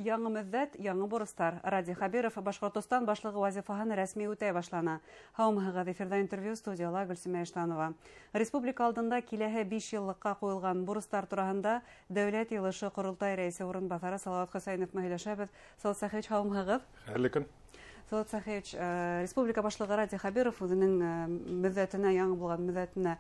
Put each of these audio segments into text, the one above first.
Яңы мөҙҙәт, яңы бурыстар. Радий Хәбиров Башҡортостан башлығы вазифаһын рәсми үтәй башланы. Һаумыһығыҙ, эфирҙа интервью, студияла Гөлсөмә Иштанова. Республика алдында киләһе 5 йыллыҡҡа ҡуйылған бурыстар тураһында Дәүләт Йыйылышы Ҡоролтай рәйесе урынбаҫары Салауат Хөсәйенов менән һөйләшәбеҙ. Салауат Сәхиевич, һаумыһығыҙ. Хәйерле көн. Салауат Сәхиевич, республика башлығы Радий Хәбиров үҙенең мөҙҙәтенә, яңы булған мөҙҙәтенә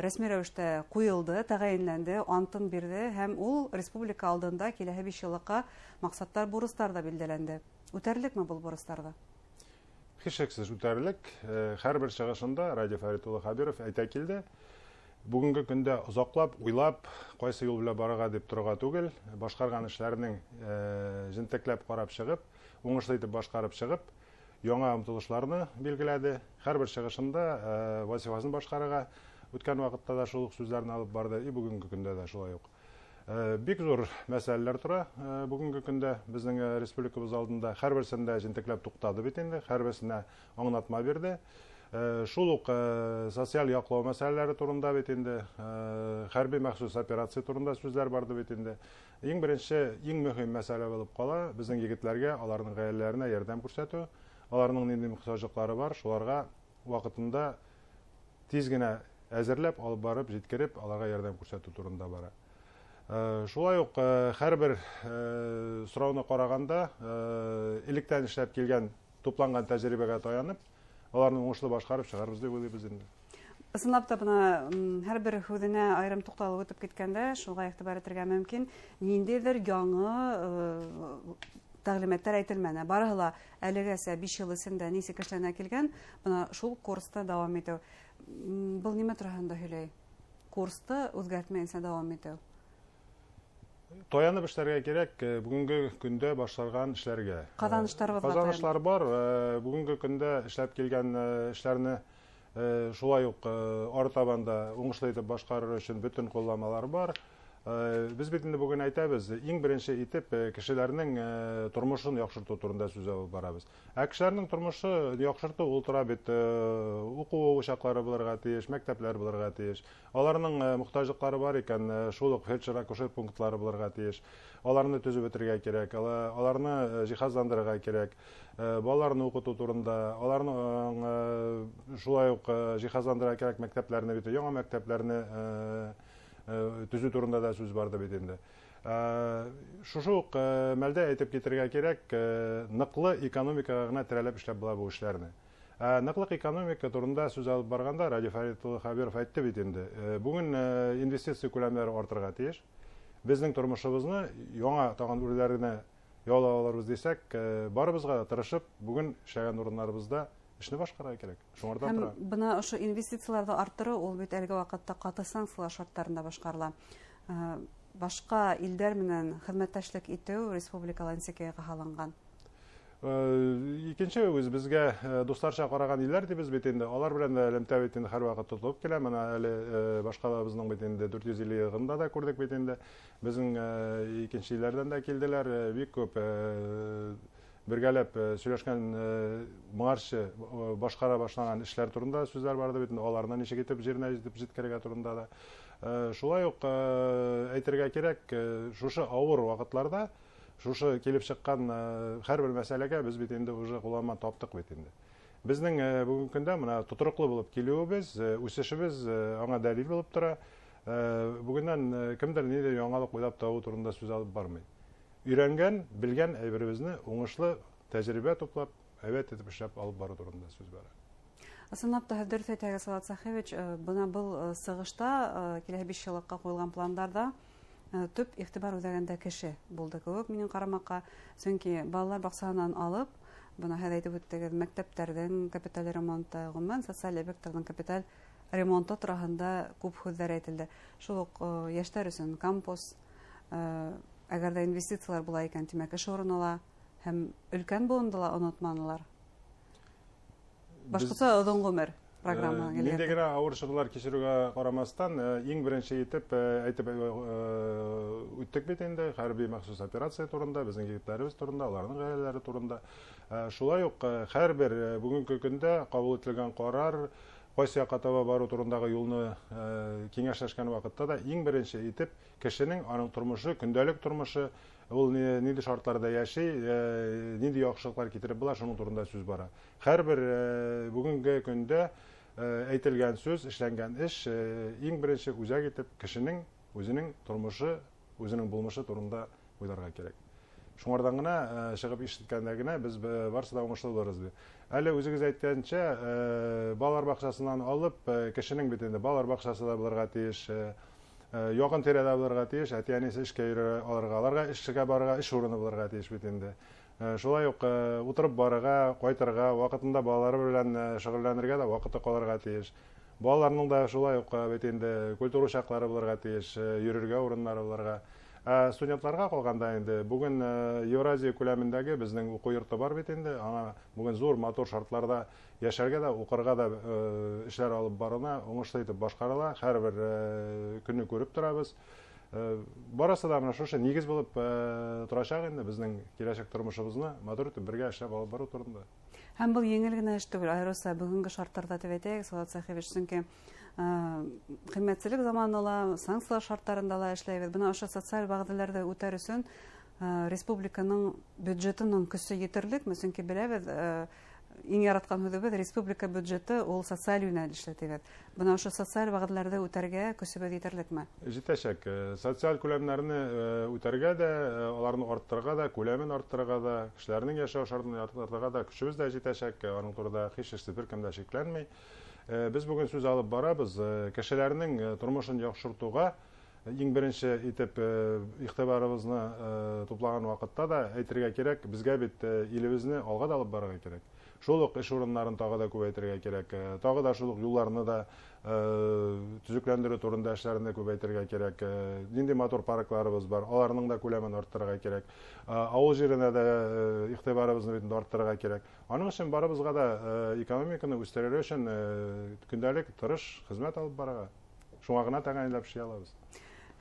рәсми рәүештә ҡуйылды, тәғәйенләнде, антын бирҙе һәм ул республика алдында киләһе 5 йыллыҡҡа маҡсаттар, бурыстар ҙа билдәләнде. Үтәрлекме был бурыстарҙы? Һис шикһеҙ үтәрлек. Һәр бер сығышында Радий Фәрит улы Хәбиров әйтә килде. Бөгөнгө көндә оҙаҡлап, уйлап, ҡайсы юл белән барырға тип торорға түгел, башҡарған эшләренең җентекләп ҡарап сығып, уңышлы итеп башҡарып сығып, яңа омтылышларны билгеләде. Һәр бер сығышында вазифасын башҡарырға үткән ваҡытта да шул уҡ сүҙҙәрен алып барҙы, и бөгөнгө көндә дә шулай уҡ. Бик ҙур мәсьәләләр тора бөгөнгө көндә беҙҙең республикабыҙ алдында. Һәр берсендә җентекләп туҡтады бит инде, һәр берсенә аңлатма бирҙе. Шул уҡ социаль яҡлау мәсьәләләре турында бит инде, хәрби махсус операция турында сүҙләр барҙы бит инде. Иң беренсе, иң мөһим мәсьәлә булып ҡала беҙҙең егетләргә, аларҙың ғаиләләренә ярҙам күрһәтеү, аларҙың ниндәй мохтажлыҡтары бар, шуларға ваҡытында тиҙ генә әҙерләп, алып барып, еткереп, аларға ярҙам күрһәтеү турында бара. Шулай уҡ һәр бер сорауны ҡарағанда, электән эшләп килгән, тупланған тәжрибәгә таянып, аларны уңышлы башҡарып сығарбыҙ тип уйлайбыҙ инде. Ысынлап та бына һәр бер һүҙенә айырым туҡталып үтеп киткәндә, шуға иғтибар итергә мөмкин, ниндәйҙер яңы тәғлимәттәр әйтелмәне. Барыһы ла әлегәсә 5 йыл эсендә нисек эшләнә килгән, бына шул курста дауам итеү. Был нимә тураһында һөйләй? Курсты үҙгәртмәйенсә дауам итеү. Таянып эшләргә кәрәк, бөгөнгө көндә башланған эшләргә. Ҡаҙаныштарыбыҙға Ҡаҙанышлар таянып. бар. Бөгөнгө көндә эшләп килгән эшләрне шулай уҡ артабан да уңышлы итеп башҡарыр өсөн бөтөн ҡулланмалар бар. Беҙ бит инде бөгөн әйтәбеҙ, иң беренсе итеп кешеләрнең тормошон яҡшыртыу турында сүз алып барабыҙ. Ә кешеләрнең тормошо яҡшыртыу ул тора бит уҡыу учаҡлары булырға тейеш, мәктәпләр булырға тейеш. Аларның мохтажлыҡтары бар икән, шул уҡ фельдшер-акушер пунктлары булырға тейеш. Аларны төҙөп бөтөргә кәрәк, аларны жиһазландырырға кәрәк. Балаларны уҡытыу турында, аларны шулай уҡ жиһазландырырға кәрәк мәктәпләрне бит, яңы мәктәпләрне төҙөү турында да сүз барҙы бит инде. Шушы уҡ мәлдә әйтеп китергә кәрәк, ныҡлы экономикаға ғына терәлеп эшләп була был эшләрне. Ныҡлыҡ экономика турында сүз алып барғанда Радий Фәрит улы Хәбиров әйтте бит инде. Бөгөн инвестиция күләмдәре артырға тейеш. Беҙҙең тормошобоҙно яңа таған үрләренә яулап алырбыҙ тисәк, барыбыҙға да тырышып, бөгөн эшләгән урыннарыбыҙҙа эшне башҡарырға кәрәк. Шуңарҙан Һәм тора. бына ошо инвестицияларҙы арттырыу ул бит әлеге ваҡытта ҡаты санкциялар шарттарында башҡарыла. Башҡа илдәр менән хеҙмәттәшлек итеү республикала нисек яйға һалынған? Икенсе үҙ беҙгә дуҫтарса ҡараған илдәр тибеҙ бит инде. Алар белән дә элемтә бит инде һәр ваҡыт тотолоп килә. Бына әле башҡалабыҙҙың бит инде 450 йылында да күрҙек бит инде. Беҙҙең икенсе илдәрҙән дә килделәр. Бик күп бергәләп сөйләшкән моңарсы башҡара башлаған эшләр турында сүҙләр барҙы бит инде. Аларны нисек итеп еренә җитеп җиткерергә турында да. Шулай уҡ әйтергә кәрәк, шушы ауыр ваҡытларҙа шушы килеп сыҡҡан һәр бер мәсьәләгә беҙ бит инде уже ҡулланма таптыҡ бит инде. Беҙҙең бөгөнгө көндә бына тотороҡло булып килеүебеҙ, үсешебеҙ аңа дәлил булып тора. Бөгөндән кемдер ниндәй яңылыҡ уйлап табыу турында сүз алып бармай. Өйрәнгән, белгән әйберебеҙне уңышлы тәжрибә туплап, әйбәт итеп эшләп алып барыу турында сүз бара. Ысынлап та, һеҙ дөрөҫ әйтәһегеҙ, Салауат Сәхиевич, бына был сығышта киләһе 5 йыллыҡҡа ҡуйылған пландарҙа төп иғтибар үҙәгендә кеше булды кеүек минең ҡарамаҡҡа. Сөнки балалар баҡсаһынан алып, бына һеҙ әйтеп үттегеҙ, мәктәптәрҙең капиталь ремонты, ғөмүмән социаль объекттарҙың капиталь ремонты тураһында күп һүҙҙәр әйтелде. Шул уҡ йәштәр өсөн кампус, әгәр ҙә инвестициялар була икән, тимәк, эш урыны ла һәм өлкән быуынды ла онотманылар. Башҡортса оҙон ғүмер программаһы килгән. Ниндәй генә ауыр шартлар кисереүгә ҡарамаҫтан, иң беренсе итеп әйтеп үттек бит инде хәрби махсус операция турында, беҙҙең егеттәребеҙ турында, уларҙың ғаиләләре турында. Шулай уҡ һәр бер бөгөнгө көндә ҡабул ителгән ҡарар, Кайсы якка таба бару турындагы юлны киңәшләшкән вакытта да иң беренче итеп кешенең аның тормышы, көндәлек тормышы, ул нинди шартларда яши, нинди яхшылыклар китереп була, шуның турында сүз бара. Һәрбер бүгенге көндә әйтелгән сүз, эшләнгән эш иң беренче үзәк итеп кешенең үзенең тормышы, үзенең булмышы турында уйларга кирәк. Шуңардан гына чыгып ишеткәндә генә без барысы да уңышлы булырбыз. Әле үзегез әйткәнчә, балалар бакчасыннан алып, кешенең бит инде балалар бакчасы да булырга тиеш, якын тирәдә булырга тиеш, әти-әнисе эшкә йөрә алырга, аларга эшкә барырга эш урыны булырга тиеш бит инде. Шулай ук утырып барырга, кайтырга, вакытында балалары белән шөгыльләнергә дә вакыты калырга тиеш. Балаларның да шулай ук бит инде культура учаклары булырга тиеш, йөрергә урыннары булырга. Студентларга калганда инде бүген Евразия күләмендәге безнең уку йорты бар бит инде. Аңа бүген зур матур шартларда яшәргә дә, укырга да эшләр алып барыла, уңышлы итеп башкарыла. Һәрбер көнне күреп торабыз. Барысы да менә шушы нигез булып торачак инде безнең киләчәк тормышыбызны матур итеп бергә эшләп алып бару турында. Һәм был еңел генә эш түгел, айырыуса бөгөнгө шарттарда дип әйтәйек, Салават Сәхибович, сөнки ҡиммәтселек заманында ла, санкциялар шарттарында ла эшләйбеҙ. Бына ошо социаль вәғәҙәләрҙе үтәр өсөн республиканың бюджетының көсө етерлекме? Сөнки беләбеҙ, иң яратҡан һүҙебеҙ республика бюджеты ул социаль йүнәлешле тибеҙ. Бына ошо социаль вәғәҙәләрҙе үтәргә көсөбөҙ етерлекме? Җитәчәк. Социаль күләмнәрне үтәргә дә, аларны арттырырга да, күләмен арттырырга да, кешеләрнең яшәү шартын арттырырга да көчебез дә җитәчәк. Аның турында һич шиксез беркем дә шикләнми. Без бүген сүз алып барабыз. Кешеләрнең тормышын яхшыртуга иң беренче итеп игътибарыбызны туплаган вакытта да әйтергә кирәк, безгә бит илебезне алга да алып барырга кирәк. Шул ук эш урыннарын тагы да күбәйтергә кирәк, тагы да шул ук юлларны да төзекләндерү турында эшләрне күбәйтергә кирәк. Нинди матур паркларыбыз бар, аларның да күләмен арттырырга кирәк. Авыл җиренә дә игътибарыбызны бит арттырырга кирәк. Аның өчен барыбызга да экономиканы үстерер өчен көндәлек тырыш хезмәт алып барырга. Шуңа гына тәгаенләп эшли алабыз.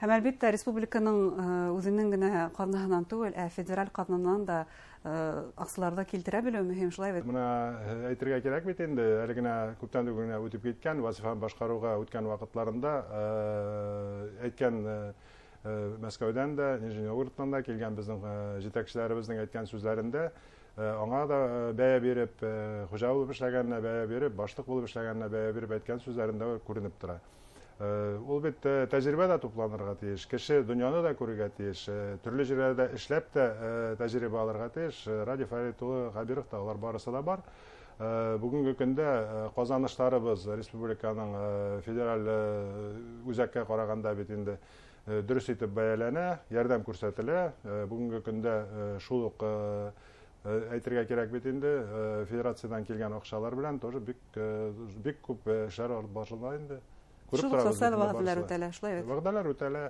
Һәм әлбиттә республиканың үзенең генә казнаһынан түгел, ә федераль казнаннан да акчаларда килтерә белү мөһим, шулай бит? Менә әйтергә кирәк бит инде, әле генә күптән түгел генә үтеп киткән, вазифаны башкаруга үткән вакытларында әйткән Мәскәүдән дә, Нижний Новгородтан да килгән безнең җитәкчеләребезнең әйткән сүзләрендә аңа да бәя биреп, хуҗа булып эшләгәненә бәя биреп, башлык булып эшләгәненә бәя биреп әйткән сүзләрендә күренеп тора. Ул бит тәҗрибә дә тупланырга тиеш, кеше дөньяны да күрергә тиеш, төрле җирләрдә эшләп тә тәҗрибә алырга тиеш. Радий Фәрит улы Хәбиров та алар барысы да бар. Бүгенге көндә казанышларыбыз республиканың федераль үзәккә караганда бит инде дөрес итеп бәяләнә, ярдәм күрсәтелә. Бүгенге көндә шул ук әйтергә кирәк бит инде, федерациядән килгән акчалар белән тоже бик күп эшләр алып барыла инде. Күреп Шул торабыз социаль бит инде вәгъдәләр барысы да. үтәлә, шулай бит? Вәгъдәләр үтәлә.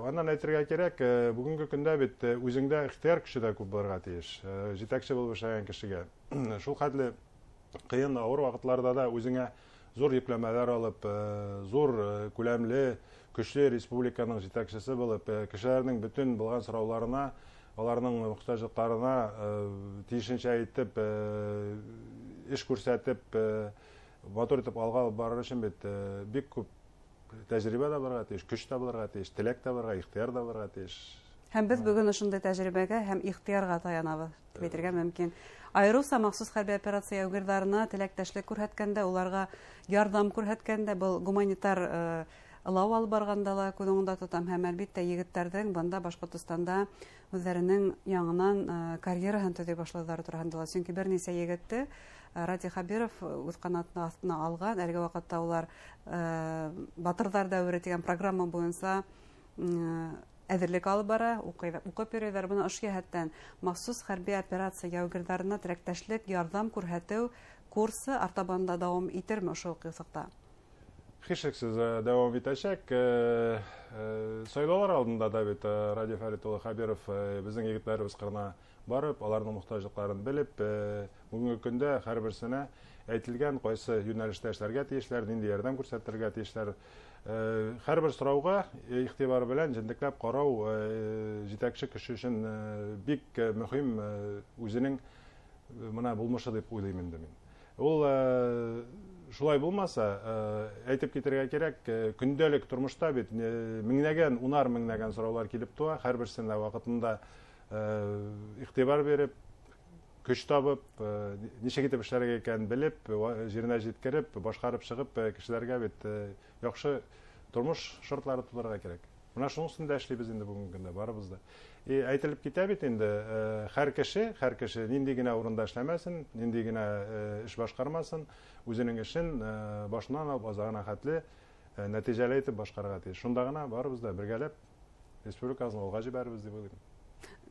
Аннан әйтергә кирәк, бүгенге көндә бит үзеңдә ихтыяр көче дә күп булырга тиеш. Җитәкче булып эшләгән кешегә. Шул хәтле кыен, авыр вакытларда да үзеңә зур йөкләмәләр алып, зур күләмле, көчле республиканың җитәкчесе булып, кешеләрнең бөтен булган сорауларына, аларның мохтаҗлыкларына тиешенчә әйтеп, эш күрсәтеп, матур итеп алга алып барыр өчен бит бик күп тәҗрибә дә булырга тиеш, көч тә булырга тиеш, теләк тә булырга, ихтыяр да булырга тиеш. Һәм без бүген ошондай тәҗрибәгә һәм ихтыярга таянабыз дип әйтергә мөмкин. Айырыуса махсус хәрби операция яугирҙарына теләктәшлек күрһәткәндә, уларға ярҙам күрһәткәндә, был гуманитар ылау алып барғанда ла күҙ уңында тотам. Һәм әлбиттә егеттәрҙең бында Башҡортостанда үҙҙәренең яңынан карьераһын төҙөй башлауҙары тураһында ла. Сөнки бер нисә егетте Радий Хәбиров үҙ ҡанаты аҫтына алған. Әлеге ваҡытта улар Батырҙар дәүере тигән программа буйынса әҙерлек алып бара, уҡып йөрөйҙәр. Бына ошо йәһәттән махсус хәрби операция яугирҙарына теләктәшлек, ярҙам күрһәтеү курсы артабан да дауам итерме ошо уҡ юҫыҡта? Һис шикһеҙ дауам итәсәк. Сайлаулар алдында да бит Радий Фәрит улы Хәбиров беҙҙең егеттәребеҙ ҡырына барып, аларның мохтажлыҡларын белеп, бөгөнгө көндә һәр берсенә әйтелгән ҡайсы йүнәлештә эшләргә тейешләр, ниндәй ярҙам күрһәтергә тейешләр. Һәр бер сорауға иғтибар белән җентекләп ҡарау етәксе кеше өсөн бик мөһим, үҙенең бына булмышы дип уйлыйм инде мин. Ул Шулай булмаса, әйтеп китергә кирәк, көндәлек тормошта бит меңләгән, унар меңләгән сораулар килеп туа, һәрберсенә ваҡытында иғтибар биреп, көс табып, нисек итеп эшләргә икәнен белеп, җиренә җиткереп, башҡарып чыгып, кешеләргә бит яҡшы тормош шартлары тудырырға кирәк. Менә шуның өстендә эшлибез инде бүгенге көндә барыбыз да. И әйтелеп китә бит инде, һәр кеше нинди генә урында эшләмәсен, нинди генә эш башкармасын, үзенең эшен башыннан алып азагына хәтле нәтиҗәле итеп башкарырга тиеш. Шунда гына барыбыз да бергәләп республикабызны алга җибәрербез дип уйлыйм.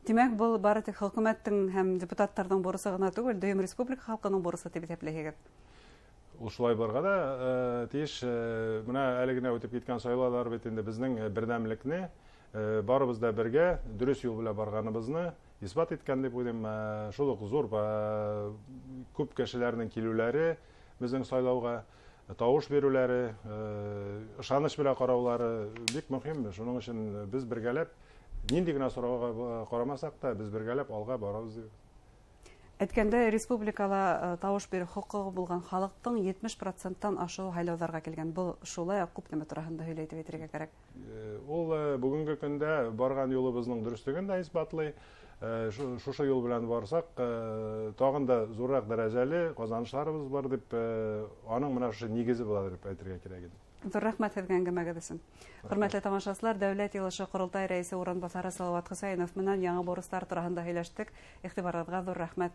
Тимәк, был бары тик хөкүмәттең һәм депутаттарҙың бурысы ғына түгел, дөйөм республика халҡының бурысы тип иҫәпләйһегеҙ. Ул шулай булырға да тиеш. Менә әле генә үтеп киткән сайлаулар бит инде безнең бердәмлекне, барыбыз да бергә дөрес юл белән барганыбызны исбат иткән дип уйлыйм. Шул ук зур күп кешеләрнең килүләре безнең сайлауга, тавыш бирүләре, ышаныч белән караулары бик мөһим. Шуның өчен без бергәләп, нинди генә сорауга карамасак та, без бергәләп алга барабыз дип. Әйткәндә, республикала тауыш биреү хоҡуғы булған халыҡтың 70 проценттан ашыуы һайлауҙарға килгән. Был шулай уҡ күп нәмә тураһында һөйләй тип әйтергә кәрәк. Ул бүгенге көндә барган юлыбызның дөреслеген дә исбатлый. Шушы юл белән барсак, тагын да зуррак дәрәҗәле казанышларыбыз бар дип, аның менә шушы нигезе була дип әйтергә кирәк иде. Ҙур рәхмәт һеҙгә әңгәмәгеҙ өсөн. Хөрмәтле тамашасылар, Дәүләт Йыйылышы Ҡоролтай рәйесе урынбаҫары Салават Хөсәйенов менән яңы бурыстар тураһында һөйләштек. Иғтибарығыҙға ҙур рәхмәт.